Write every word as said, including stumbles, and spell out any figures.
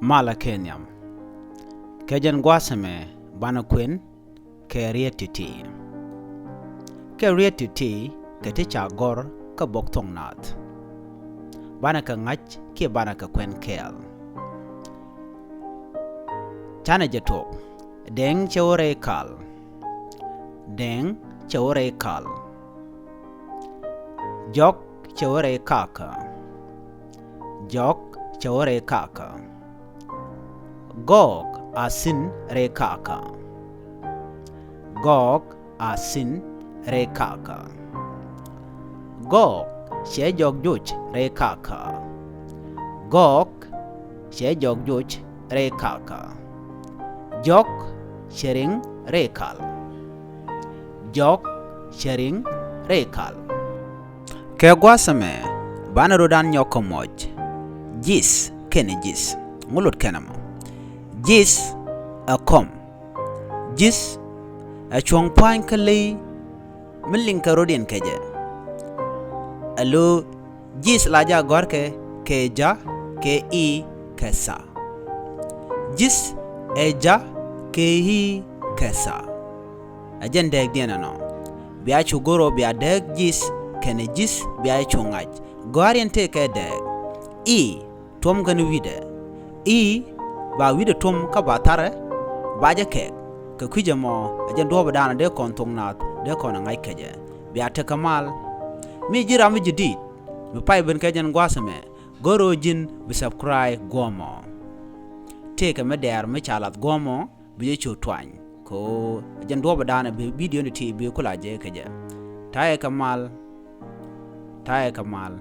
Malɛ kɛ nhiam. Kɛ jɛn gua̱a̱th ɛmɛ banɛ kuɛn kɛ riet ti̱ti̱. Kɛ riet ti̱ti̱ kɛ ti ca gɔ̱r kä bok Thuɔ̱k Naath. Banɛ kɛ ŋa̱c kiɛ banɛ kɛ kuɛn kɛɛl. Canɛ jɛ tuɔk. Dɛŋ cɛ wä rɛy kal. Dɛŋ cɛ wä rɛy kal. Jɔk cɛ wä rɛy kakä. Jɔk cɛ wä rɛy kakä. Gɔɔk a thi̱n rɛy kakä. Gɔɔk a thi̱n rɛy kakä. Gɔɔk cɛ jɔk joc rɛy kakä. Gɔɔk cɛ jɔk joc rɛy kakä. Jɔk cɛ riŋ rɛy kal. Jɔk cɛ riŋ rɛy kal. Kɛ gua̱a̱th ɛmɛ banɛ rɔ̱dan nyɔk kɛ muɔc. Ji̱th kɛnɛ ji̱th. Ŋu lot kɛn ɛmɔ? Ji̱th ɛ kɔm. Ji̱th ɛ cuɔ̱ŋ pua̱ny kä ley mi liŋ kɛ rɔ̱diɛn kɛ jɛ. Alo, ji̱th la jɛ a gɔ̱rkɛ kɛ ja̱ kɛ i̱ kɛ tha̱. Ji̱th ɛ ja̱ kɛ i̱ kɛ tha̱. Ɛ jɛn dääkdiɛn ɛnɔ. Bia cu go̱r ɔ bia dääk ji̱th kɛnɛ ji̱th bia cu ŋa̱c. Gɔ̱a̱riɛn tëëkɛ dääk. I̱ tuɔ̱m kɛn wi̱dɛ. I̱ ba wi̱dɛ tuɔ̱m kä ba tharɛ ba jɛ kɛɛk. Kɛ kui̱c ɛmɔ ɛ jɛn duɔ̱ɔ̱p ɛ daanɔ dee kɔn Thuɔ̱k Naath dee kɔn ɛ ŋa̱c kɛ jɛ. Bia tekɛ mal. Mi ji̱ ram mi ji̱ di̱i̱t mi pay ben kɛ jɛn gua̱a̱th ɛmɛ, go̱r ɔ ji̱n bi subscribe guɔ̱ɔ̱mɔ. Tëëkɛ mi dɛɛr mi ca lath guɔ̱ɔ̱mɔ bi jɛ cu tuany. Kɛ ɣöö ɛ jɛn duɔ̱ɔ̱p ɛ daanɔ bi bidio ni ti bi kula jɛ kɛ jɛ. Ta̱yɛ kɛ mal. Ta̱yɛ kɛ mal.